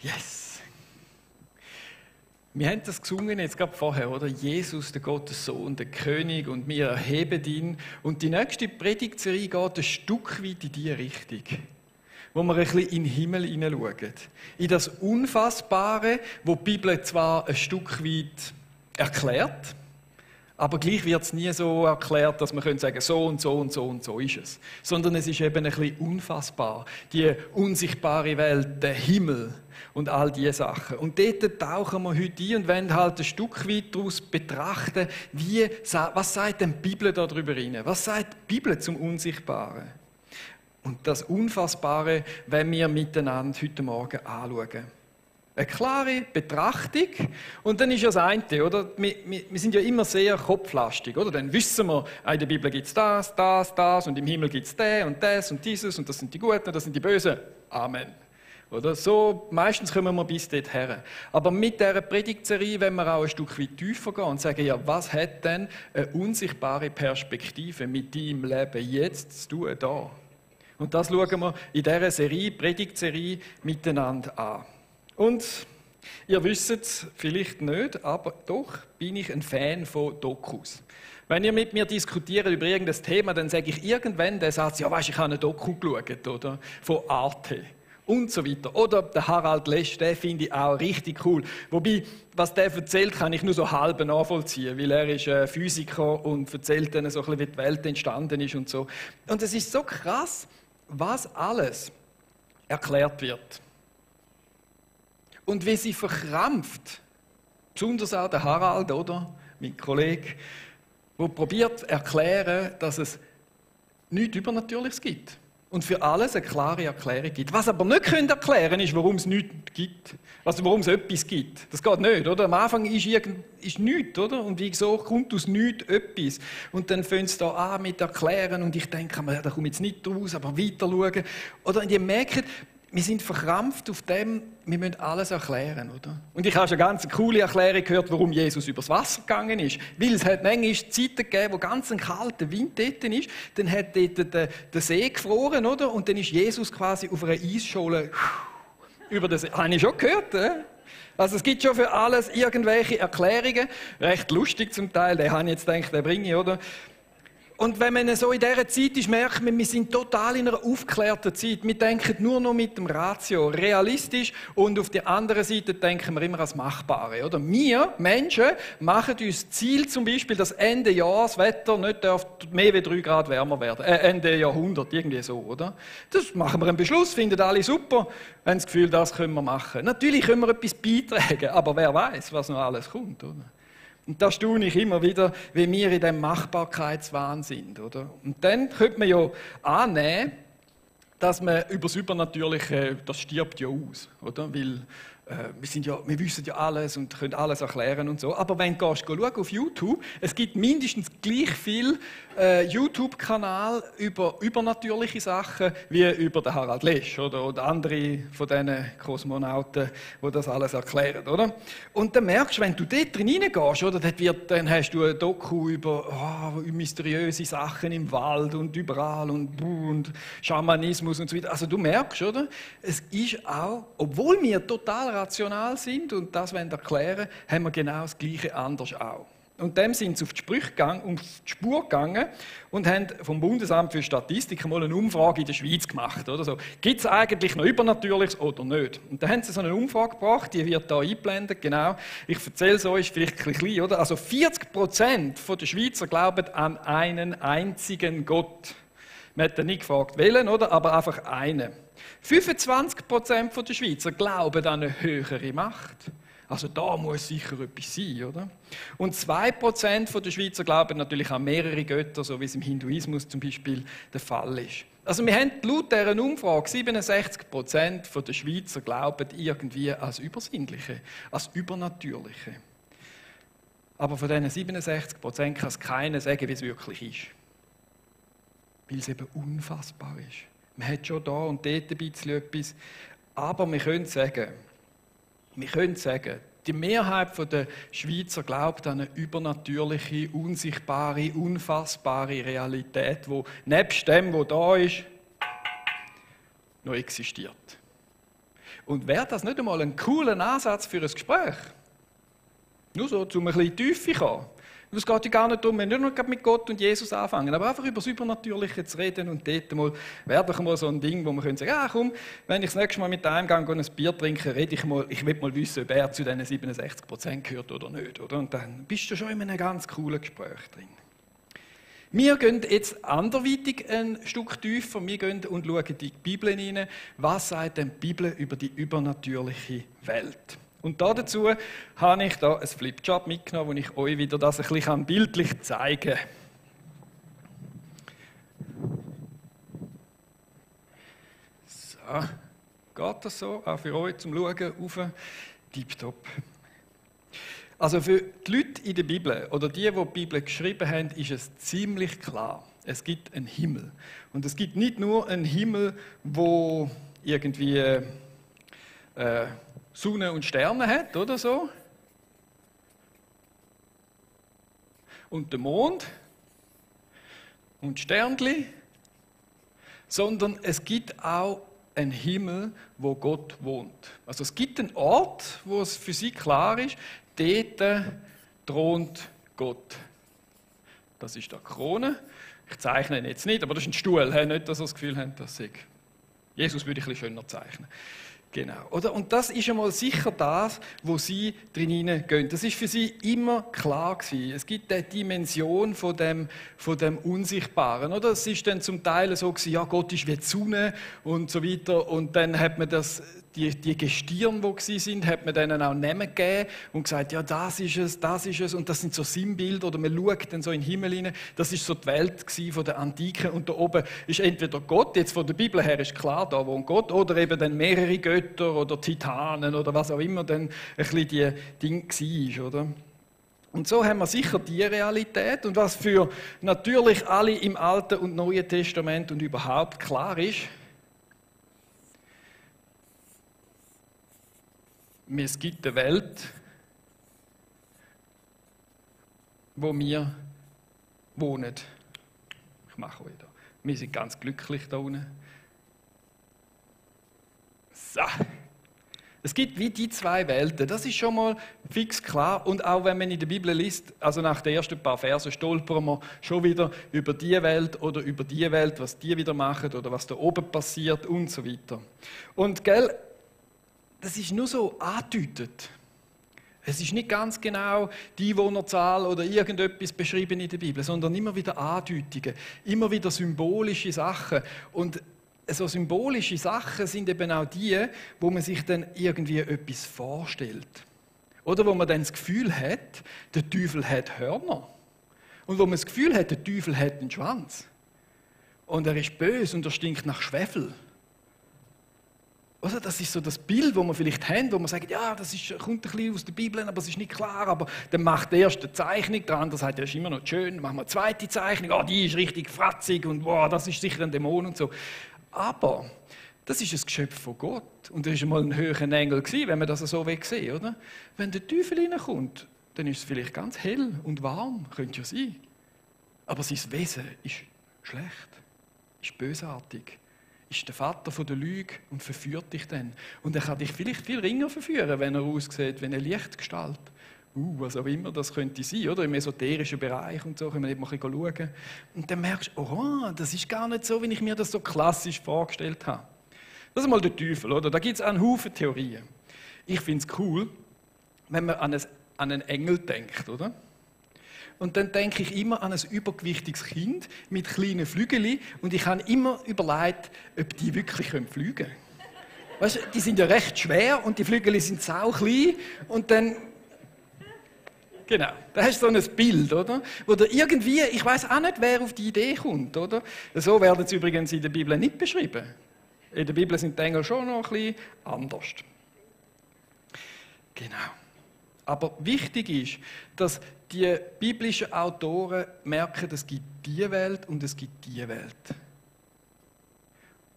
Yes! Wir haben das gesungen jetzt gerade vorher, oder? Jesus, der Gottessohn, der König, und wir erheben ihn. Und die nächste Predigtserie geht ein Stück weit in diese Richtung, wo wir ein bisschen in den Himmel hineinschauen. In das Unfassbare, wo die Bibel zwar ein Stück weit erklärt, aber gleich wird es nie so erklärt, dass man sagen könnte, so und so und so und so ist es. Sondern es ist eben ein bisschen unfassbar. Die unsichtbare Welt, der Himmel und all diese Sachen. Und dort tauchen wir heute ein und wollen halt ein Stück weit daraus betrachten, was sagt denn die Bibel darüber rein? Was sagt die Bibel zum Unsichtbaren? Und das Unfassbare wollen wir miteinander heute Morgen anschauen. Eine klare Betrachtung. Und dann ist ja das eine, oder? Wir sind ja immer sehr kopflastig, oder? Dann wissen wir, in der Bibel gibt es das, das, das, und im Himmel gibt es das und das und dieses, und das sind die Guten, das sind die Bösen. Amen. Oder? So, meistens kommen wir bis dort her. Aber mit dieser Predigtserie wollen wir auch ein Stück weit tiefer gehen und sagen, ja, was hat denn eine unsichtbare Perspektive mit deinem Leben jetzt zu tun, da? Und das schauen wir in dieser Serie, Predigtserie, miteinander an. Und ihr wisst es vielleicht nicht, aber doch bin ich ein Fan von Dokus. Wenn ihr mit mir diskutiert über irgendein Thema, dann sage ich irgendwann den Satz, ja weisst, ich habe eine Doku geschaut, oder? Von Arte und so weiter. Oder der Harald Lesch, den finde ich auch richtig cool. Wobei, was der erzählt, kann ich nur so halb nachvollziehen, weil er ist Physiker und erzählt dann so ein bisschen, wie die Welt entstanden ist und so. Und es ist so krass, was alles erklärt wird. Und wie sie verkrampft, besonders auch der Harald, oder? Mein Kollege, der probiert zu erklären, dass es nichts Übernatürliches gibt. Und für alles eine klare Erklärung gibt. Was aber nicht erklären können, ist, warum es nichts gibt. Also warum es etwas gibt. Das geht nicht, oder? Am Anfang ist nichts, oder? Und wieso kommt aus nichts etwas? Und dann fängt es da an mit Erklären und ich denke, da komme ich jetzt nicht raus, aber weiter schauen. Oder? Und ihr merkt, wir sind verkrampft auf dem, wir müssen alles erklären, oder? Und ich habe schon eine ganz coole Erklärung gehört, warum Jesus übers Wasser gegangen ist. Weil es hat manchmal Zeiten gegeben, wo ganz ein kalter Wind dort ist. Dann hat dort der See gefroren, oder? Und dann ist Jesus quasi auf einer Eisscholе über den See. Habe ich schon gehört, Also es gibt schon für alles irgendwelche Erklärungen. Recht lustig zum Teil, den habe ich jetzt gedacht, den bringe ich, oder? Und wenn man so in dieser Zeit ist, merkt man, wir sind total in einer aufgeklärten Zeit. Wir denken nur noch mit dem Ratio, realistisch, und auf der anderen Seite denken wir immer ans Machbare. Oder? Wir, Menschen, machen uns Ziel zum Beispiel, dass Ende Jahr das Wetter nicht mehr als 3 Grad wärmer werden. Ende Jahrhundert, irgendwie so, oder? Das machen wir einen Beschluss, finden alle super, haben das Gefühl, das können wir machen. Natürlich können wir etwas beitragen, aber wer weiß, was noch alles kommt, oder? Und da staune ich immer wieder, wie wir in diesem Machbarkeitswahn sind. Oder? Und dann könnte man ja annehmen, dass man über das Übernatürliche, das stirbt ja aus. Oder? Weil wir wissen ja alles und können alles erklären und so. Aber wenn du schauen auf YouTube, es gibt mindestens gleich viel YouTube-Kanal über übernatürliche Sachen wie über den Harald Lesch oder andere von diesen Kosmonauten, die das alles erklären, oder? Und dann merkst du, wenn du dort drin hineingehst, oder, dann hast du ein Doku über mysteriöse Sachen im Wald und überall und Schamanismus und so weiter. Also du merkst, oder? Es ist auch, obwohl wir total rational sind und das erklären wollen, haben wir genau das Gleiche anders auch. Und dem sind sie auf die Spur gegangen und haben vom Bundesamt für Statistik mal eine Umfrage in der Schweiz gemacht. Oder so. Gibt es eigentlich noch Übernatürliches oder nicht? Und da haben sie so eine Umfrage gebracht, die wird hier eingeblendet, genau. Ich erzähle es euch, vielleicht ein bisschen, oder? Also 40% der Schweizer glauben an einen einzigen Gott. Man hat dann nicht gefragt, welchen, oder? Aber einfach einen. 25% der Schweizer glauben an eine höhere Macht. Also da muss sicher etwas sein, oder? Und 2% der Schweizer glauben natürlich an mehrere Götter, so wie es im Hinduismus zum Beispiel der Fall ist. Also wir haben laut dieser Umfrage 67% der Schweizer glauben irgendwie an das Übersinnliche, an das Übernatürliche. Aber von diesen 67% kann es keiner sagen, wie es wirklich ist. Weil es eben unfassbar ist. Man hat schon da und dort ein bisschen etwas, aber wir können sagen, die Mehrheit der Schweizer glaubt an eine übernatürliche, unsichtbare, unfassbare Realität, die nebst dem, was da ist, noch existiert. Und wäre das nicht einmal ein cooler Ansatz für ein Gespräch? Nur so, um ein bisschen in die Tiefe zu kommen. Es geht ja gar nicht darum, nicht nur mit Gott und Jesus anfangen, aber einfach über das Übernatürliche zu reden und dort mal, wäre doch mal so ein Ding, wo man sagen könnte, komm, wenn ich das nächste Mal mit einem gehe und ein Bier trinke, rede ich mal, ich will mal wissen, ob er zu diesen 67% gehört oder nicht. Oder? Und dann bist du schon in einem ganz coolen Gespräch drin. Wir gehen jetzt anderweitig ein Stück tiefer, wir gehen und schauen in die Bibel hinein, was sagt denn die Bibel über die übernatürliche Welt. Und dazu habe ich da ein Flipchart mitgenommen, wo ich euch wieder das ein bisschen bildlich zeigen kann. So, geht das so? Auch für euch zum Schauen, auf, tipptopp. Also für die Leute in der Bibel oder die Bibel geschrieben haben, ist es ziemlich klar. Es gibt einen Himmel. Und es gibt nicht nur einen Himmel, wo irgendwie Sonne und Sterne hat, oder so. Und den Mond und Sternli. Sondern es gibt auch einen Himmel, wo Gott wohnt. Also es gibt einen Ort, wo es für sie klar ist, dort thront Gott. Das ist die Krone. Ich zeichne ihn jetzt nicht, aber das ist ein Stuhl. Nicht, dass ihr das Gefühl habt, dass ich Jesus würde ich ein bisschen schöner zeichnen. Genau. Oder? Und das ist einmal sicher das, wo sie drin gehen. Das ist für sie immer klar gewesen. Es gibt eine Dimension von dem Unsichtbaren. Oder? Es ist dann zum Teil so gewesen, ja, Gott ist wie die Sonne und so weiter. Und dann hat man die Gestirne, die gewesen sind, hat man denen auch Namen gegeben und gesagt, ja, das ist es. Und das sind so Sinnbilder. Oder man schaut dann so in den Himmel hinein. Das ist so die Welt von der Antike. Und da oben ist entweder Gott, jetzt von der Bibel her ist klar, da wohnt Gott, oder eben dann mehrere Götter oder Titanen oder was auch immer dann ein bisschen die Ding war, oder? Und so haben wir sicher die Realität. Und was für natürlich alle im Alten und Neuen Testament und überhaupt klar ist, es gibt eine Welt, wo wir wohnen. Ich mache euch da. Wir sind ganz glücklich da unten. So. Es gibt wie die zwei Welten, das ist schon mal fix klar. Und auch wenn man in der Bibel liest, also nach den ersten paar Versen stolpern wir schon wieder über die Welt oder über die Welt, was die wieder machen oder was da oben passiert und so weiter. Und gell, das ist nur so angedeutet. Es ist nicht ganz genau die Einwohnerzahl oder irgendetwas beschrieben in der Bibel, sondern immer wieder Andeutungen, immer wieder symbolische Sachen. Und so symbolische Sachen sind eben auch die, wo man sich dann irgendwie etwas vorstellt. Oder wo man dann das Gefühl hat, der Teufel hat Hörner. Und wo man das Gefühl hat, der Teufel hat einen Schwanz. Und er ist böse und er stinkt nach Schwefel. Oder? Das ist so das Bild, das wir vielleicht haben, wo man sagt, ja, das kommt ein bisschen aus der Bibel, aber es ist nicht klar. Aber dann macht der erste eine Zeichnung, der andere sagt, das ist immer noch schön, machen wir eine zweite Zeichnung, oh, die ist richtig fratzig und wow, das ist sicher ein Dämon und so. Aber das ist ein Geschöpf von Gott. Und er war mal ein höherer Engel, wenn man das so sehen, oder? Wenn der Teufel reinkommt, dann ist es vielleicht ganz hell und warm, könnte ja sein. Aber sein Wesen ist schlecht, ist bösartig. Ist der Vater von der Lüge und verführt dich dann. Und er kann dich vielleicht viel ringer verführen, wenn er aussieht, wie eine Lichtgestalt. Was auch immer das könnte sein, oder? Im esoterischen Bereich und so, können wir nicht mal schauen. Und dann merkst du, oh, das ist gar nicht so, wie ich mir das so klassisch vorgestellt habe. Das ist mal der Teufel, oder? Da gibt es einen Haufen Theorien. Ich finde es cool, wenn man an einen Engel denkt, oder? Und dann denke ich immer an ein übergewichtiges Kind mit kleinen Flügeln und ich habe immer überlegt, ob die wirklich fliegen können. Weißt du, die sind ja recht schwer und die Flügel sind sau klein und dann... Genau, da hast du so ein Bild, oder? Wo da irgendwie, ich weiß auch nicht, wer auf die Idee kommt, oder? So werden sie übrigens in der Bibel nicht beschrieben. In der Bibel sind die Engel schon noch ein bisschen anders. Genau. Aber wichtig ist, dass die biblischen Autoren merken, es gibt diese Welt und es gibt diese Welt.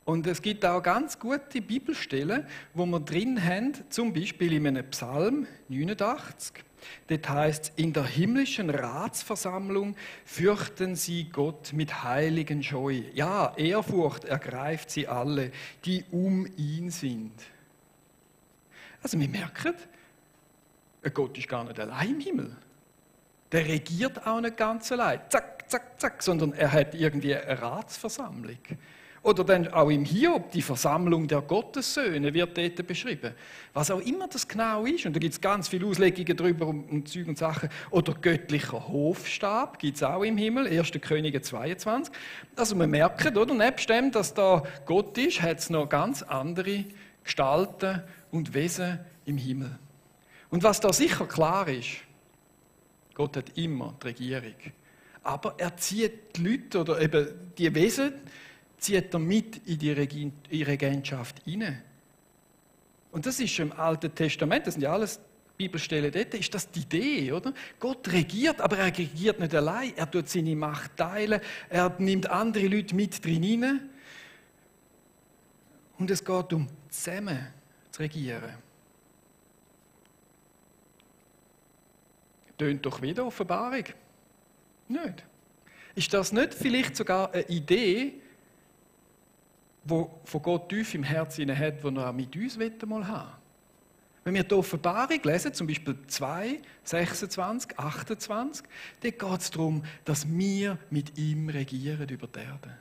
Und es gibt auch ganz gute Bibelstellen, wo wir drin haben, zum Beispiel in einem Psalm 89. Dort heißt es, in der himmlischen Ratsversammlung fürchten sie Gott mit heiligen Scheu. Ja, Ehrfurcht ergreift sie alle, die um ihn sind. Also wir merken, Gott ist gar nicht allein im Himmel. Der regiert auch nicht ganz allein, zack, zack, zack, sondern er hat irgendwie eine Ratsversammlung. Oder dann auch im Hiob, die Versammlung der Gottessöhne wird dort beschrieben. Was auch immer das genau ist, und da gibt es ganz viele Auslegungen darüber und Zeug und Sachen. Oder göttlicher Hofstab gibt es auch im Himmel, 1. Könige 22. Also man merkt, oder, nebst dem, dass da Gott ist, hat es noch ganz andere Gestalten und Wesen im Himmel. Und was da sicher klar ist, Gott hat immer die Regierung. Aber er zieht die Leute oder eben die Wesen, zieht er mit in die Regentschaft hinein. Und das ist schon im Alten Testament, das sind ja alles Bibelstellen dort, ist das die Idee, oder? Gott regiert, aber er regiert nicht allein, er tut seine Macht teilen, er nimmt andere Leute mit drin hinein. Und es geht um zusammen zu regieren. Tönt doch wieder Offenbarung? Nicht. Ist das nicht vielleicht sogar eine Idee, die von Gott tief im Herzen hat, die er auch mit uns mal haben will? Wenn wir die Offenbarung lesen, zum Beispiel 2, 26, 28, dann geht es darum, dass wir mit ihm regieren über die Erde.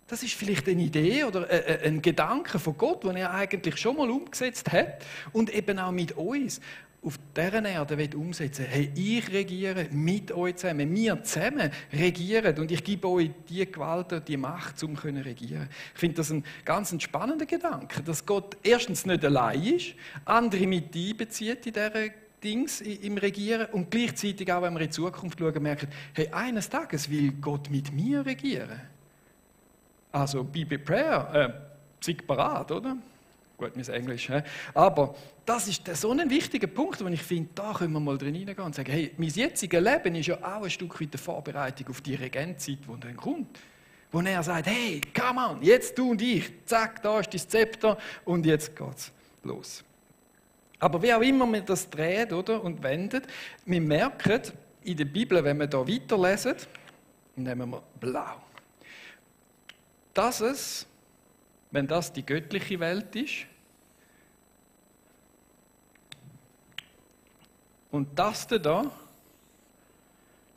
Das ist vielleicht eine Idee oder ein Gedanke von Gott, den er eigentlich schon mal umgesetzt hat und eben auch mit uns auf dieser Erde umsetzen will. Hey, ich regiere mit euch zusammen. Wir zusammen regieren. Und ich gebe euch die Gewalt und die Macht, um zu regieren. Ich finde das ein ganz spannender Gedanke, dass Gott erstens nicht allein ist, andere mit einbezieht in dieser Dings im Regieren und gleichzeitig auch, wenn wir in die Zukunft schauen, merken, hey, eines Tages will Gott mit mir regieren. Also, be prepared, seid parat, oder? Gut, mein Englisch. He? Aber das ist so ein wichtiger Punkt, wo ich finde, da können wir mal drin hineingehen und sagen, hey, mein jetziges Leben ist ja auch ein Stück weit eine Vorbereitung auf die Regentzeit, die dann kommt. Wo er sagt, hey, come on, jetzt du und ich, zack, da ist dein Zepter und jetzt geht's los. Aber wie auch immer man das dreht, oder, und wendet, wir merken in der Bibel, wenn wir da weiterlesen, nehmen wir blau, dass es, wenn das die göttliche Welt ist, und das da,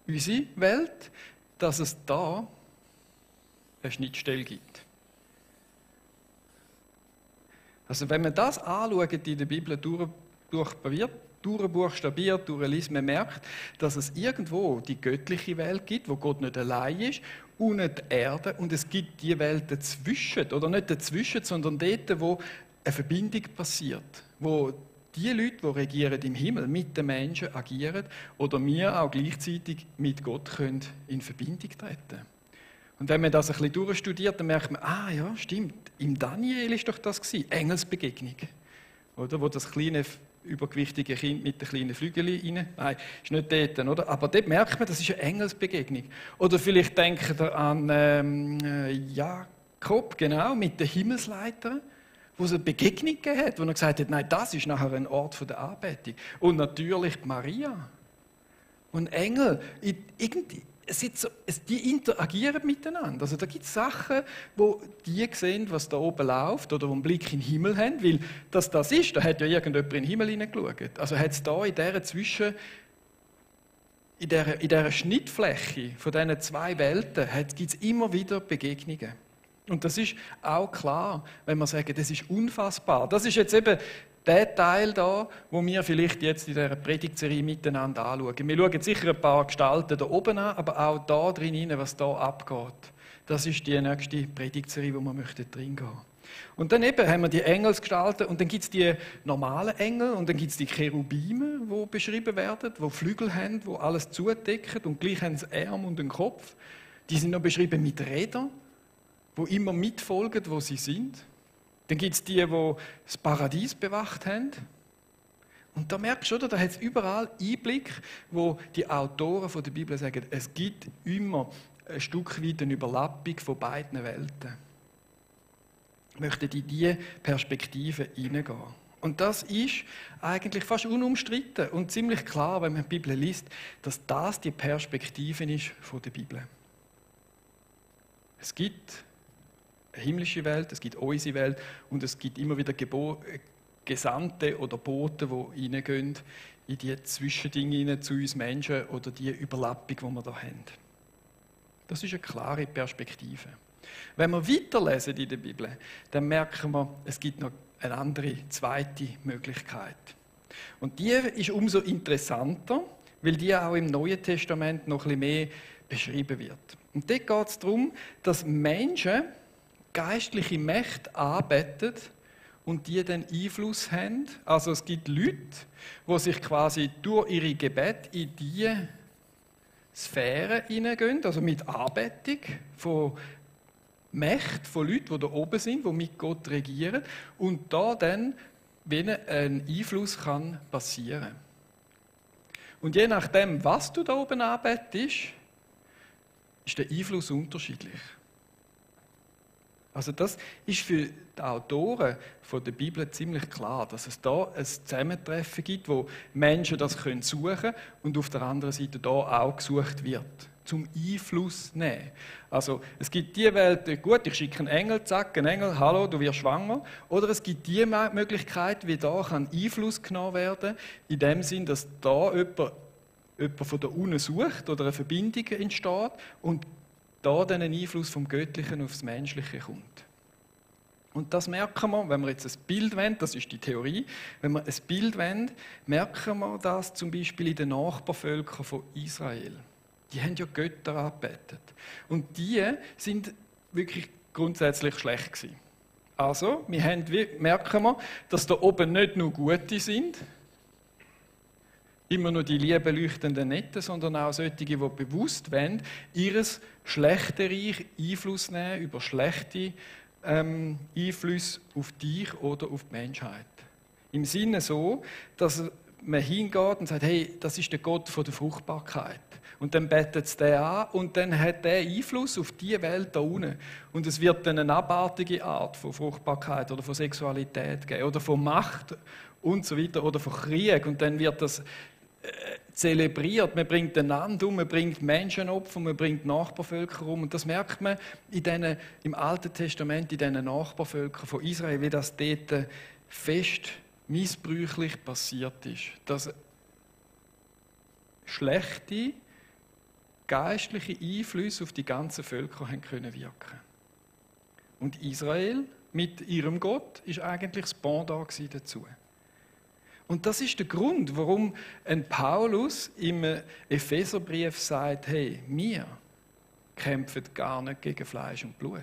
unsere Welt, dass es da eine Schnittstelle gibt. Also wenn man das anschaut, in der Bibel durchbuchstabiert, durchliest, man merkt, dass es irgendwo die göttliche Welt gibt, wo Gott nicht allein ist, und die Erde, und es gibt die Welt dazwischen, oder nicht dazwischen, sondern dort, wo eine Verbindung passiert, wo die Leute, die regieren im Himmel, mit den Menschen agieren oder wir auch gleichzeitig mit Gott können in Verbindung treten. Und wenn man das ein bisschen durchstudiert, dann merkt man, ah ja, stimmt, im Daniel ist doch das gewesen, Engelsbegegnung, oder, wo das kleine übergewichtige Kind mit den kleinen Flügeln rein, nein, ist nicht dort, oder? Aber dort merkt man, das ist eine Engelsbegegnung. Oder vielleicht denkt ihr an Jakob, genau, mit den Himmelsleitern, wo es eine Begegnung gegeben hat, wo er gesagt hat, nein, das ist nachher ein Ort der Anbetung. Und natürlich die Maria. Und Engel, die interagieren miteinander. Also da gibt es Sachen, wo die sehen, was da oben läuft, oder wo einen Blick in den Himmel haben, weil das ist, da hat ja irgendjemand in den Himmel hineingeschaut. Also hat es da in dieser Schnittfläche von diesen zwei Welten, gibt es immer wieder Begegnungen. Und das ist auch klar, wenn wir sagen, das ist unfassbar. Das ist jetzt eben der Teil da, wo wir vielleicht jetzt in dieser Predigtserie miteinander anschauen. Wir schauen sicher ein paar Gestalten da oben an, aber auch da drin, was da abgeht. Das ist die nächste Predigtserie, wo wir drin gehen. Und dann eben haben wir die Engelsgestalten und dann gibt es die normalen Engel und dann gibt es die Cherubime, die beschrieben werden, die Flügel haben, die alles zudecken und gleich haben sie Arme und einen Kopf. Die sind noch beschrieben mit Rädern, die immer mitfolgen, wo sie sind. Dann gibt es die das Paradies bewacht haben. Und da merkst du, oder, da hat es überall Einblick, wo die Autoren der Bibel sagen, es gibt immer ein Stück weit eine Überlappung von beiden Welten. Ich möchte in diese Perspektive hineingehen. Und das ist eigentlich fast unumstritten und ziemlich klar, wenn man die Bibel liest, dass das die Perspektive ist von der Bibel. Es gibt eine himmlische Welt, es gibt unsere Welt und es gibt immer wieder Gesandte oder Boten, die reingehen in die Zwischendinge hinein zu uns Menschen oder die Überlappung, die wir da haben. Das ist eine klare Perspektive. Wenn wir weiterlesen in der Bibel, dann merken wir, es gibt noch eine andere, zweite Möglichkeit. Und die ist umso interessanter, weil die auch im Neuen Testament noch ein bisschen mehr beschrieben wird. Und dort geht es darum, dass Menschen geistliche Mächte anbeten und die dann Einfluss haben. Also es gibt Leute, die sich quasi durch ihre Gebete in diese Sphäre hineingehen, also mit Anbetung von Mächten, von Leuten, die da oben sind, die mit Gott regieren und da dann wenn ein Einfluss kann passieren. Und je nachdem, was du da oben anbetest, ist der Einfluss unterschiedlich. Also das ist für die Autoren der Bibel ziemlich klar, dass es da ein Zusammentreffen gibt, wo Menschen das suchen können und auf der anderen Seite da auch gesucht wird, zum Einfluss zu nehmen. Also es gibt die Welt, gut, ich schicke einen Engel, zack, ein Engel, hallo, du wirst schwanger. Oder es gibt die Möglichkeit, wie da kann Einfluss genommen werden, in dem Sinn, dass da jemand von da unten sucht oder eine Verbindung entsteht und da dann ein Einfluss vom Göttlichen aufs Menschliche kommt. Und das merken wir, wenn wir jetzt ein Bild wollen, das ist die Theorie, wenn wir ein Bild wollen, merken wir das zum Beispiel in den Nachbarvölkern von Israel. Die haben ja Götter angebetet. Und die sind wirklich grundsätzlich schlecht gewesen. Also, merken wir, dass da oben nicht nur Gute sind, immer nur die lieben, leuchtenden Netten, sondern auch solche, die bewusst wollen, ihres schlechten Reich Einfluss nehmen über schlechte Einflüsse auf dich oder auf die Menschheit. Im Sinne so, dass man hingeht und sagt, hey, das ist der Gott von der Fruchtbarkeit. Und dann betet es den an und dann hat der Einfluss auf die Welt da unten. Und es wird dann eine abartige Art von Fruchtbarkeit oder von Sexualität geben oder von Macht und so weiter oder von Krieg. Und dann wird das zelebriert. Man bringt einander um, man bringt Menschenopfer, man bringt Nachbarvölker um. Und das merkt man im Alten Testament, in diesen Nachbarvölkern von Israel, wie das dort fest missbräuchlich passiert ist. Dass schlechte geistliche Einflüsse auf die ganzen Völker haben können wirken. Und Israel mit ihrem Gott ist eigentlich das Pendant dazu. Und das ist der Grund, warum ein Paulus im Epheserbrief sagt, hey, wir kämpfen gar nicht gegen Fleisch und Blut,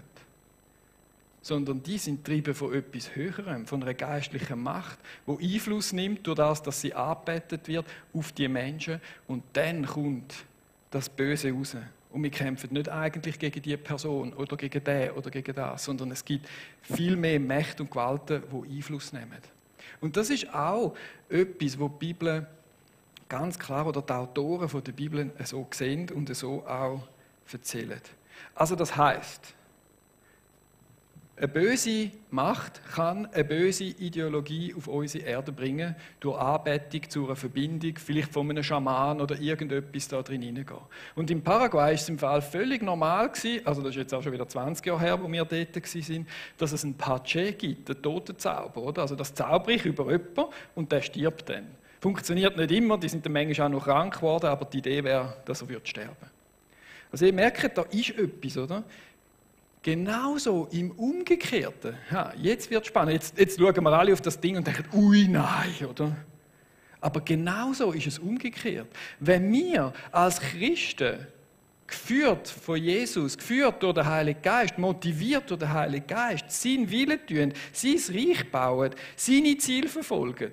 sondern die sind getrieben von etwas Höherem, von einer geistlichen Macht, die Einfluss nimmt durch das, dass sie angebetet wird auf die Menschen und dann kommt das Böse raus. Und wir kämpfen nicht eigentlich gegen die Person oder gegen den oder gegen das, sondern es gibt viel mehr Mächte und Gewalten, die Einfluss nehmen. Und das ist auch etwas, was die Bibel ganz klar oder die Autoren der Bibel so sehen und so auch erzählen. Also das heisst, eine böse Macht kann eine böse Ideologie auf unsere Erde bringen, durch Anbetung zu einer Verbindung, vielleicht von einem Schaman oder irgendetwas da drin hineingehen. Und in Paraguay war es im Fall völlig normal gewesen, also das ist jetzt auch schon wieder 20 Jahre her, wo wir dort waren, dass es einen Pache gibt, einen Totenzauber, oder? Also das zauber ich über jemanden und der stirbt dann. Funktioniert nicht immer, die sind dann manchmal auch noch krank geworden, aber die Idee wäre, dass er sterben würde. Also ihr merkt, da ist etwas, oder? Genauso im Umgekehrten. Ja, jetzt wird es spannend. Jetzt schauen wir alle auf das Ding und denken, ui, nein, oder? Aber genauso ist es umgekehrt. Wenn wir als Christen, geführt von Jesus, geführt durch den Heiligen Geist, motiviert durch den Heiligen Geist, seinen Willen tun, sein Reich bauen, seine Ziele verfolgen,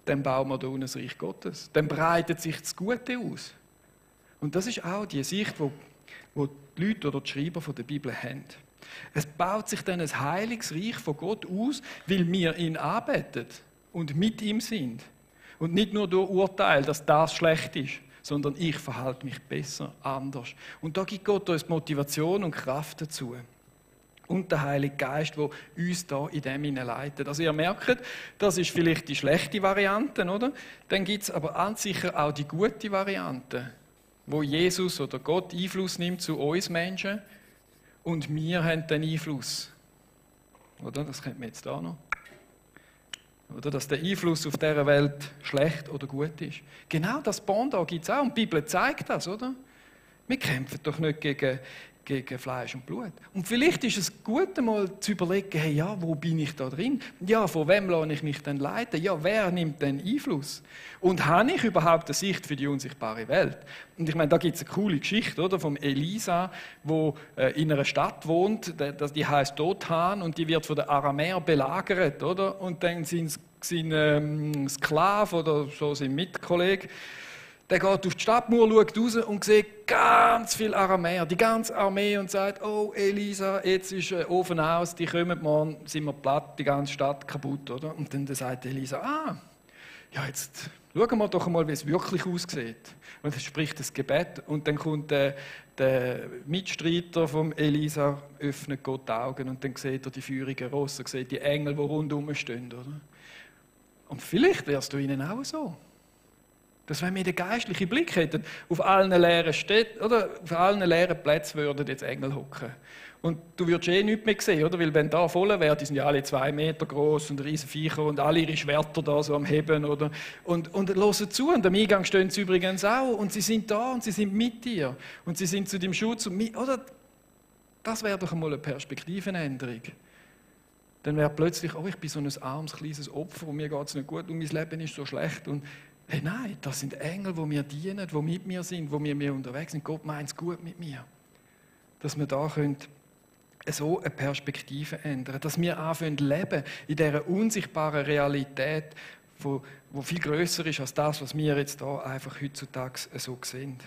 dann bauen wir da unten das Reich Gottes. Dann breitet sich das Gute aus. Und das ist auch die Sicht, die die Leute oder die Schreiber der Bibel haben. Es baut sich dann ein heiliges Reich von Gott aus, weil wir ihn anbeten und mit ihm sind. Und nicht nur durch Urteil, dass das schlecht ist, sondern ich verhalte mich besser, anders. Und da gibt Gott uns Motivation und Kraft dazu. Und der Heilige Geist, der uns da in dem hineinleitet. Also ihr merkt, das ist vielleicht die schlechte Variante, oder? Dann gibt es aber an sicher auch die gute Variante, wo Jesus oder Gott Einfluss nimmt zu uns Menschen und wir haben den Einfluss. Oder? Das kennt man jetzt da noch. oder dass der Einfluss auf dieser Welt schlecht oder gut ist. Genau das Pendant gibt es auch und die Bibel zeigt das, oder? Wir kämpfen doch nicht gegen Fleisch und Blut. Und vielleicht ist es gut, einmal zu überlegen, hey, ja, wo bin ich da drin? Ja, von wem lasse ich mich denn leiten? Ja, wer nimmt denn Einfluss? Und habe ich überhaupt eine Sicht für die unsichtbare Welt? Und ich meine, da gibt es eine coole Geschichte, oder? Vom Elisa, wo in einer Stadt wohnt, die heißt Dothan und die wird von den Aramäern belagert, oder? Und dann sind Sklaven oder so sein Mitkollege. Der geht auf die Stadtmauer, schaut raus und sieht ganz viele Aramäer, die ganze Armee und sagt, oh Elisa, jetzt ist Ofen aus, die kommen morgen, sind wir platt, die ganze Stadt kaputt, oder? Und dann sagt Elisa, ja jetzt schauen wir doch mal, wie es wirklich aussieht. Und er spricht das Gebet und dann kommt der Mitstreiter vom Elisa, öffnet Gott die Augen und dann sieht er die feurigen Rosse, sieht die Engel, die rundherum stehen, oder? Und vielleicht wärst du ihnen auch so. Dass wenn wir den geistlichen Blick hätten, auf allen leeren Städten, oder auf allen leeren Plätzen würden jetzt Engel hocken. Und du würdest nichts mehr sehen, oder? Weil wenn da voll wäre, die sind ja alle 2 Meter groß und riesen Viecher und alle ihre Schwerter da so am Heben, oder? Und hören zu, und am Eingang stehen sie übrigens auch, und sie sind da und sie sind mit dir. Und sie sind zu deinem Schutz und mit, oder? Das wäre doch einmal eine Perspektivenänderung. Dann wäre plötzlich, ich bin so ein armes, kleines Opfer und mir geht es nicht gut und mein Leben ist so schlecht. Und hey, nein, das sind Engel, die mir dienen, die mit mir sind, die mit mir unterwegs sind. Gott meint es gut mit mir. Dass wir da so eine Perspektive ändern, dass wir anfangen zu leben in dieser unsichtbaren Realität, die viel grösser ist als das, was wir jetzt da einfach heutzutage so sehen.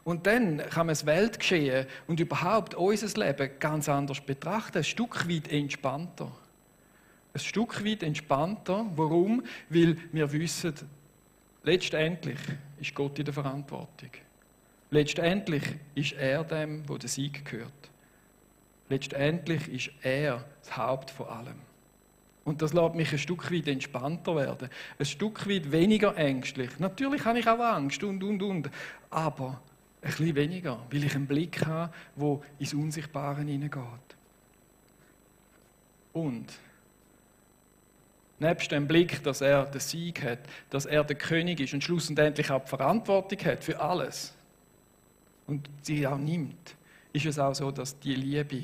Und dann kann man das Weltgeschehen und überhaupt unser Leben ganz anders betrachten, ein Stück weit entspannter. Ein Stück weit entspannter. Warum? Weil wir wissen, letztendlich ist Gott in der Verantwortung. Letztendlich ist er dem, wo der Sieg gehört. Letztendlich ist er das Haupt von allem. Und das lässt mich ein Stück weit entspannter werden. Ein Stück weit weniger ängstlich. Natürlich habe ich auch Angst und. Aber ein bisschen weniger, weil ich einen Blick habe, der ins Unsichtbare hineingeht. Und nebst dem Blick, dass er den Sieg hat, dass er der König ist und schlussendlich auch die Verantwortung hat für alles und sie auch nimmt, ist es auch so, dass die Liebe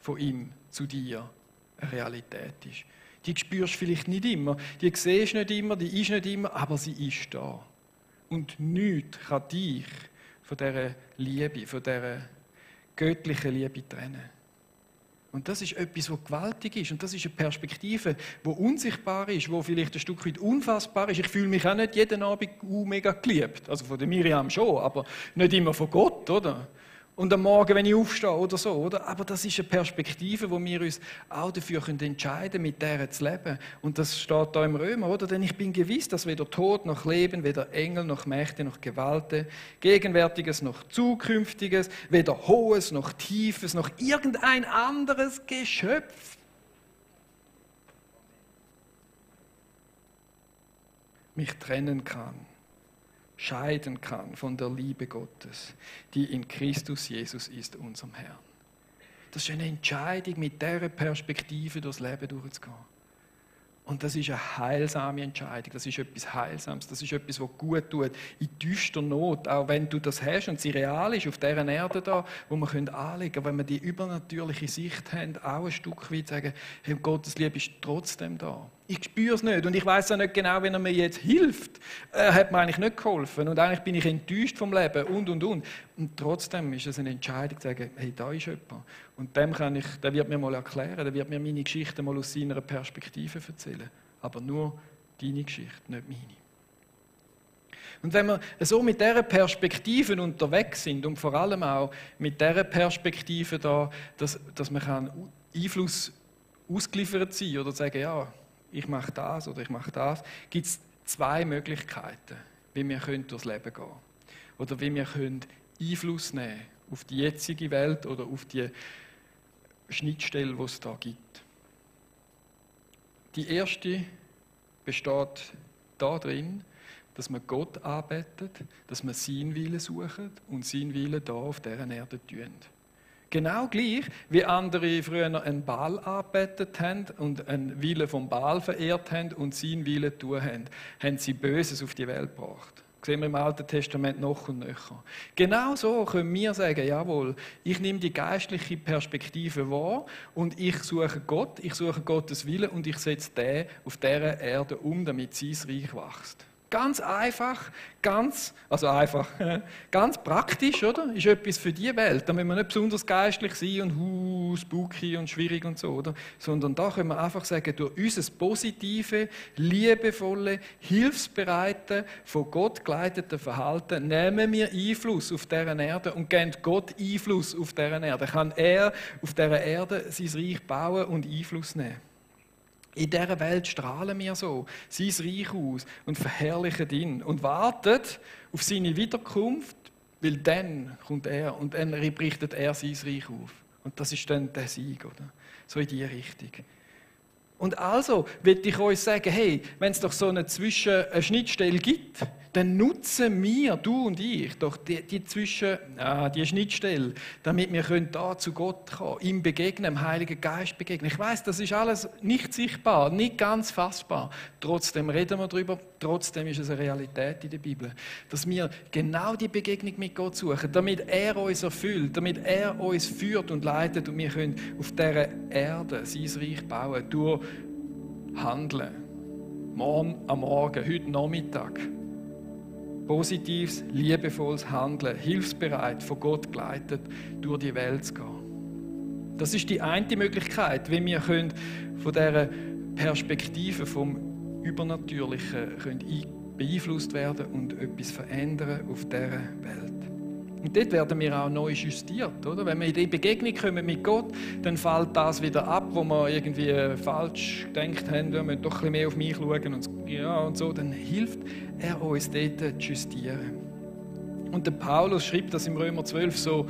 von ihm zu dir eine Realität ist. Die spürst du vielleicht nicht immer, die siehst du nicht immer, die ist nicht immer, aber sie ist da. Und nichts kann dich von dieser Liebe, von dieser göttlichen Liebe trennen. Und das ist etwas, was gewaltig ist. Und das ist eine Perspektive, die unsichtbar ist, die vielleicht ein Stück weit unfassbar ist. Ich fühle mich auch nicht jeden Abend mega geliebt. Also von der Miriam schon, aber nicht immer von Gott, oder? Und am Morgen, wenn ich aufstehe oder so, oder? Aber das ist eine Perspektive, wo wir uns auch dafür entscheiden können, mit der zu leben. Und das steht da im Römer, oder? Denn ich bin gewiss, dass weder Tod noch Leben, weder Engel noch Mächte noch Gewalten, Gegenwärtiges noch Zukünftiges, weder Hohes noch Tiefes noch irgendein anderes Geschöpf mich trennen kann, scheiden kann von der Liebe Gottes, die in Christus Jesus ist, unserem Herrn. Das ist eine Entscheidung, mit dieser Perspektive durchs Leben durchzugehen. Und das ist eine heilsame Entscheidung, das ist etwas Heilsames, das ist etwas, was gut tut, in düster Not, auch wenn du das hast und sie real ist, auf dieser Erde da, wo wir anlegen können, wenn wir die übernatürliche Sicht haben, auch ein Stück weit sagen, hey, Gottes Liebe ist trotzdem da. Ich spüre es nicht und ich weiß auch nicht genau, wenn er mir jetzt hilft. Er hat mir eigentlich nicht geholfen und eigentlich bin ich enttäuscht vom Leben und. Und trotzdem ist es eine Entscheidung zu sagen, hey, da ist jemand. Und der wird mir mal erklären, der wird mir meine Geschichte mal aus seiner Perspektive erzählen. Aber nur deine Geschichte, nicht meine. Und wenn wir so mit dieser Perspektive unterwegs sind und vor allem auch mit dieser Perspektive da, dass man Einfluss ausgeliefert sein oder sagen, ja, ich mache das oder ich mache das, gibt es 2 Möglichkeiten, wie wir durchs Leben gehen können. Oder wie wir Einfluss nehmen können auf die jetzige Welt oder auf die Schnittstelle, die es da gibt. Die erste besteht darin, dass man Gott anbetet, dass man seinen Willen sucht und seinen Willen da auf dieser Erde tun. Genau gleich, wie andere früher einen Baal angebetet haben und einen Willen vom Baal verehrt haben und seinen Willen tun haben, haben sie Böses auf die Welt gebracht. Das sehen wir im Alten Testament noch und nöcher. Genau so können wir sagen, jawohl, ich nehme die geistliche Perspektive wahr und ich suche Gottes Willen und ich setze den auf dieser Erde um, damit sein Reich wächst. Ganz einfach, ganz praktisch, oder? Ist etwas für die Welt. Da müssen wir nicht besonders geistlich sein und spooky und schwierig und so, oder? Sondern da können wir einfach sagen, durch unser positive, liebevolle, hilfsbereite, von Gott geleitete Verhalten nehmen wir Einfluss auf dieser Erde und geben Gott Einfluss auf dieser Erde. Kann er auf dieser Erde sein Reich bauen und Einfluss nehmen? In dieser Welt strahlen wir so sein Reich aus und verherrlichen ihn und warten auf seine Wiederkunft, weil dann kommt er und dann richtet er sein Reich auf. Und das ist dann der Sieg, oder? So in diese Richtung. Und also will ich euch sagen, hey, wenn es doch so eine Schnittstelle gibt, dann nutzen wir, du und ich, doch die Schnittstelle, damit wir da zu Gott kommen, ihm begegnen, dem Heiligen Geist begegnen. Ich weiss, das ist alles nicht sichtbar, nicht ganz fassbar. Trotzdem reden wir darüber, trotzdem ist es eine Realität in der Bibel, dass wir genau die Begegnung mit Gott suchen, damit er uns erfüllt, damit er uns führt und leitet und wir können auf dieser Erde sein Reich bauen, durch Handeln. Morgen am Morgen, heute Nachmittag. Positives, liebevolles Handeln, hilfsbereit, von Gott geleitet, durch die Welt zu gehen. Das ist die eine Möglichkeit, wie wir von dieser Perspektive vom Übernatürlichen beeinflusst werden und etwas verändern auf dieser Welt. Und dort werden wir auch neu justiert, oder? Wenn wir in die Begegnung kommen mit Gott, dann fällt das wieder ab, wo wir irgendwie falsch gedacht haben, wir müssen doch ein bisschen mehr auf mich schauen und so, dann hilft er uns dort zu justieren. Und der Paulus schreibt das im Römer 12 so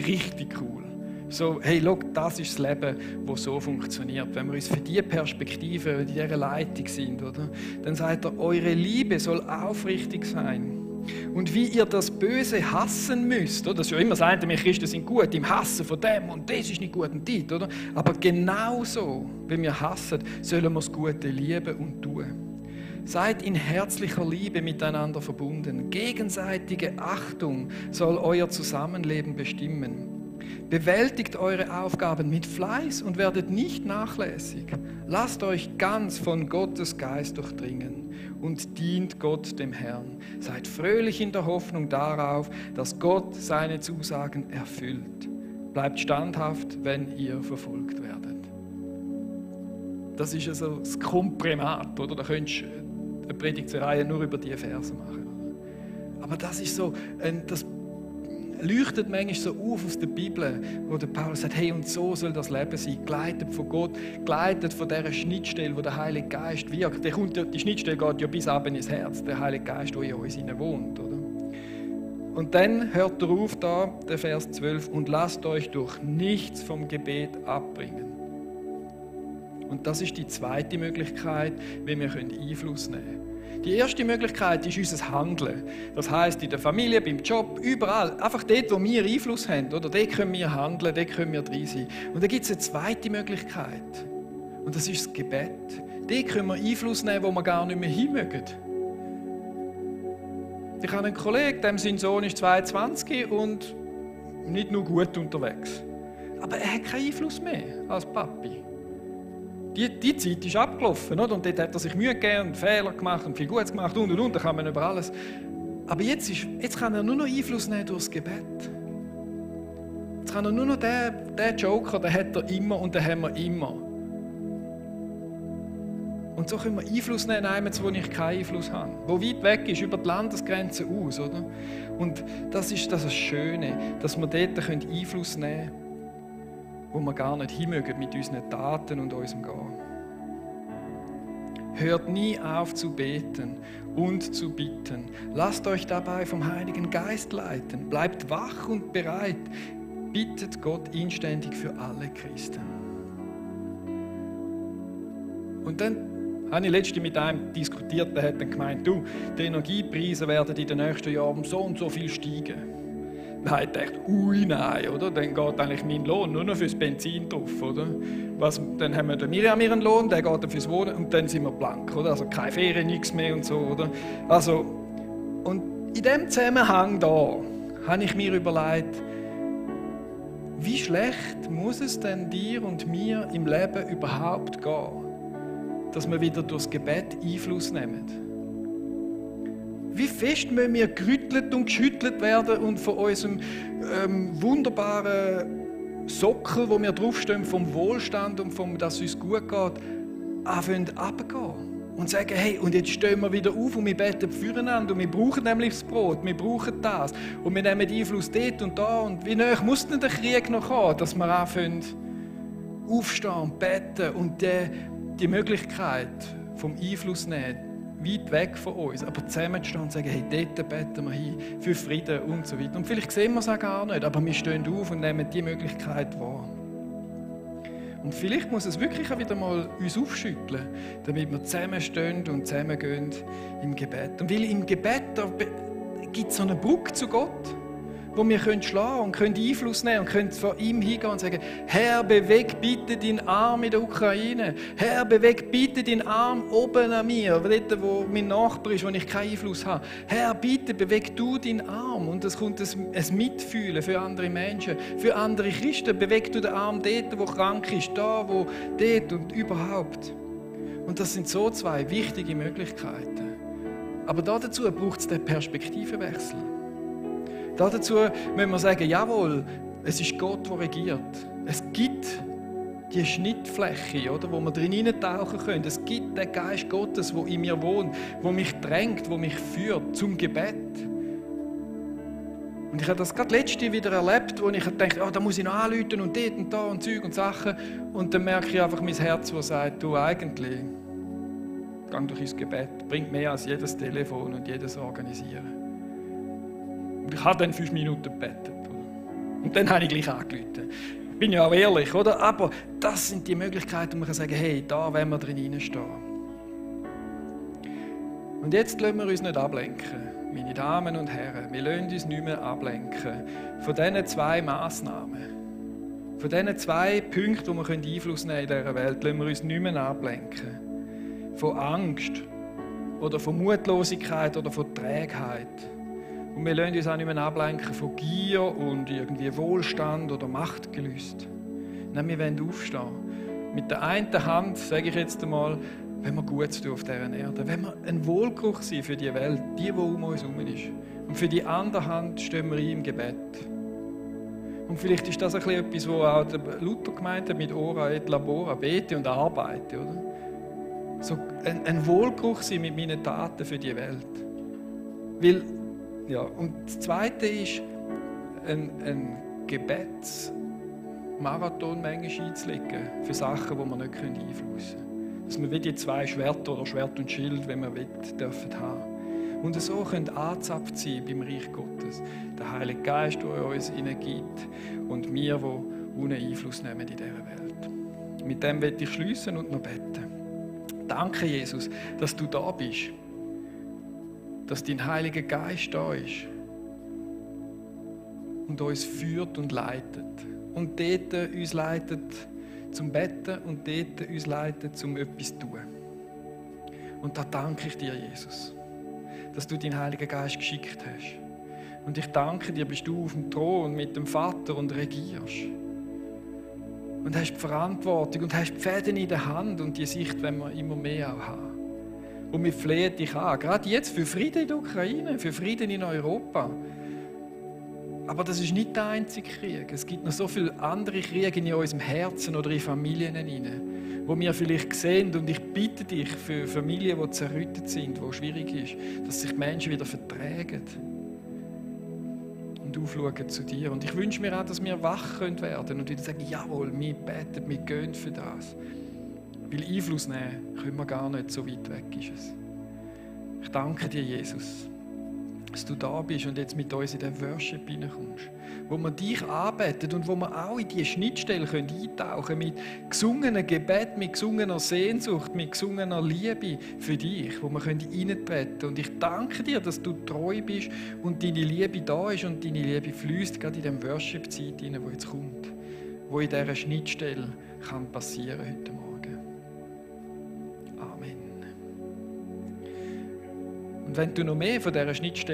richtig cool. So, hey, schau, das ist das Leben, das so funktioniert. Wenn wir uns für diese Perspektive, in dieser Leitung sind, oder? Dann sagt er, eure Liebe soll aufrichtig sein. Und wie ihr das Böse hassen müsst, oder? Das ist ja immer sagen, wir Christen sind gut im Hassen von dem und das ist nicht gut und dit, oder? Aber genauso, wenn wir hassen, sollen wir das Gute lieben und tun. Seid in herzlicher Liebe miteinander verbunden. Gegenseitige Achtung soll euer Zusammenleben bestimmen. Bewältigt eure Aufgaben mit Fleiß und werdet nicht nachlässig. Lasst euch ganz von Gottes Geist durchdringen und dient Gott dem Herrn. Seid fröhlich in der Hoffnung darauf, dass Gott seine Zusagen erfüllt. Bleibt standhaft, wenn ihr verfolgt werdet. Das ist also das Komprimat, oder? Da könntest du eine Predigtreihe nur über diese Verse machen. Aber das ist so, das leuchtet manchmal so auf der Bibel, wo der Paulus sagt, hey, und so soll das Leben sein, geleitet von Gott, geleitet von dieser Schnittstelle, wo der Heilige Geist wirkt. Die Schnittstelle geht ja bis ab ins Herz, der Heilige Geist, der in uns wohnt. Oder? Und dann hört er auf, da, der Vers 12, und lasst euch durch nichts vom Gebet abbringen. Und das ist die zweite Möglichkeit, wie wir Einfluss nehmen können. Die erste Möglichkeit ist unser Handeln. Das heisst, in der Familie, beim Job, überall. Einfach dort, wo wir Einfluss haben. Oder? Dort können wir handeln, dort können wir drin sein. Und dann gibt es eine zweite Möglichkeit. Und das ist das Gebet. Dort können wir Einfluss nehmen, wo wir gar nicht mehr hin mögen. Ich habe einen Kollegen, dem sein Sohn ist 22 und nicht nur gut unterwegs. Aber er hat keinen Einfluss mehr als Papi. Die Zeit ist abgelaufen, oder? Und dort hat er sich Mühe gegeben und Fehler gemacht und viel Gutes gemacht und. Da kann man über alles. Aber jetzt kann er nur noch Einfluss nehmen durch das Gebet. Jetzt kann er nur noch den Joker, den hat er immer und den haben wir immer. Und so können wir Einfluss nehmen, wo ich keinen Einfluss habe. Wo weit weg ist, über die Landesgrenzen aus, oder? Und das ist das Schöne, dass wir dort Einfluss nehmen können, wo wir gar nicht hinmögen mit unseren Taten und unserem Gehen. Hört nie auf zu beten und zu bitten. Lasst euch dabei vom Heiligen Geist leiten. Bleibt wach und bereit. Bittet Gott inständig für alle Christen. Und dann habe ich letztens mit einem diskutiert, der hat dann gemeint, die Energiepreise werden in den nächsten Jahren so und so viel steigen. Dann habe ich gedacht, ui nein, oder? Dann geht eigentlich mein Lohn nur noch fürs Benzin drauf, oder? Dann haben wir den Miriam ihren Lohn, der geht dann fürs Wohnen und dann sind wir blank, oder? Also keine Ferien, nichts mehr und so, oder? Also, und in diesem Zusammenhang da habe ich mir überlegt, wie schlecht muss es denn dir und mir im Leben überhaupt gehen, dass wir wieder durchs Gebet Einfluss nehmen? Wie fest müssen wir gerüttelt und geschüttelt werden und von unserem wunderbaren Sockel, wo wir draufstehen, vom Wohlstand und vom, dass es uns gut geht, anfangen runterzugehen? Und sagen, hey, und jetzt stehen wir wieder auf und wir beten füreinander und wir brauchen nämlich das Brot, wir brauchen das und wir nehmen Einfluss dort und da und wie nahe muss denn der Krieg noch kommen, dass wir anfangen aufstehen und beten und die Möglichkeit vom Einfluss nehmen, weit weg von uns, aber zusammenzustehen und sagen, hey, dort beten wir hin für Frieden und so weiter. Und vielleicht sehen wir es auch gar nicht, aber wir stehen auf und nehmen die Möglichkeit wahr. Und vielleicht muss es wirklich auch wieder mal uns aufschütteln, damit wir zusammenstehen und zusammengehen im Gebet. Und weil im Gebet gibt es so eine Brücke zu Gott, wo wir schlagen können und können Einfluss nehmen und können vor ihm hingehen und sagen, Herr, beweg bitte deinen Arm in der Ukraine. Herr, beweg bitte deinen Arm oben an mir, dort, wo mein Nachbar ist, wo ich keinen Einfluss habe. Herr, bitte beweg du deinen Arm. Und es kommt ein Mitfühlen für andere Menschen, für andere Christen. Beweg du den Arm dort, wo krank ist, da, wo dort und überhaupt. Und das sind so zwei wichtige Möglichkeiten. Aber dazu braucht es den Perspektivenwechsel. Dazu müssen wir sagen, jawohl, es ist Gott, der regiert. Es gibt die Schnittfläche, oder, wo wir drin hineintauchen können. Es gibt den Geist Gottes, der in mir wohnt, der mich drängt, der mich führt zum Gebet. Und ich habe das gerade letzte wieder erlebt, wo ich dachte, da muss ich noch anrufen und dort und da und Zeug und Sachen. Und dann merke ich einfach mein Herz, das sagt, du eigentlich, geh durch ins Gebet, bringt mehr als jedes Telefon und jedes Organisieren. Und ich habe dann 5 Minuten gebetet. Und dann habe ich gleich angerufen. Ich bin ja auch ehrlich, oder? Aber das sind die Möglichkeiten, wo man kann sagen, hey, da wollen wir drin stehen. Und jetzt lassen wir uns nicht ablenken, meine Damen und Herren. Wir lassen uns nicht mehr ablenken von diesen 2 Massnahmen. Von diesen 2 Punkten, wo wir Einfluss nehmen in dieser Welt, lassen wir uns nicht mehr ablenken. Von Angst oder von Mutlosigkeit oder von Trägheit. Und wir lassen uns auch nicht mehr ablenken von Gier und irgendwie Wohlstand oder Machtgelüst. Nein, wir wollen aufstehen. Mit der einen Hand, sage ich jetzt einmal, wenn wir Gutes tun auf dieser Erde. Wenn wir ein Wohlgeruch sind für die Welt, die um uns herum ist. Und für die andere Hand stehen wir im Gebet. Und vielleicht ist das ein bisschen etwas, was auch der Luther gemeint hat mit Ora et labora, bete und arbeite. Oder? So ein Wohlgeruch sein mit meinen Taten für die Welt. Weil ja, und das Zweite ist, ein Gebetsmarathon manchmal einzulegen für Sachen, die wir nicht beeinflussen können. Dass wir wie die 2 Schwerter oder Schwert und Schild, wenn wir wollen, dürfen haben. Und so können angezapft sein beim Reich Gottes. Der Heilige Geist, der uns hineingibt und wir, die ohne Einfluss nehmen in dieser Welt. Mit dem möchte ich schliessen und noch beten. Danke, Jesus, dass du da bist. Dass dein Heiliger Geist da ist und uns führt und leitet. Und dort uns leitet zum Betten und dort uns leitet zum etwas zu tun. Und da danke ich dir, Jesus, dass du deinen Heiligen Geist geschickt hast. Und ich danke dir, bist du auf dem Thron mit dem Vater und regierst. Und hast die Verantwortung und hast die Fäden in der Hand und die Sicht, wenn wir immer mehr auch haben. Und wir flehen dich an, gerade jetzt für Frieden in der Ukraine, für Frieden in Europa. Aber das ist nicht der einzige Krieg. Es gibt noch so viele andere Kriege in unserem Herzen oder in Familien hinein, wo wir vielleicht sehen. Und ich bitte dich für Familien, die zerrüttet sind, wo es schwierig ist, dass sich die Menschen wieder vertragen und aufschauen zu dir. Und ich wünsche mir auch, dass wir wach werden können und wieder sagen, jawohl, wir beten, wir gehen für das. Weil Einfluss nehmen können wir gar nicht, so weit weg ist es. Ich danke dir, Jesus, dass du da bist und jetzt mit uns in den Worship hineinkommst, wo wir dich anbeten und wo wir auch in diese Schnittstelle eintauchen können, mit gesungenen Gebet, mit gesungener Sehnsucht, mit gesungener Liebe für dich, wo wir reintreten können. Und ich danke dir, dass du treu bist und deine Liebe da ist und deine Liebe fließt gerade in dem Worship-Zeit hinein, wo jetzt kommt, wo in dieser Schnittstelle kann passieren heute Morgen. Amen. Und wenn du noch mehr von dieser Schnittstelle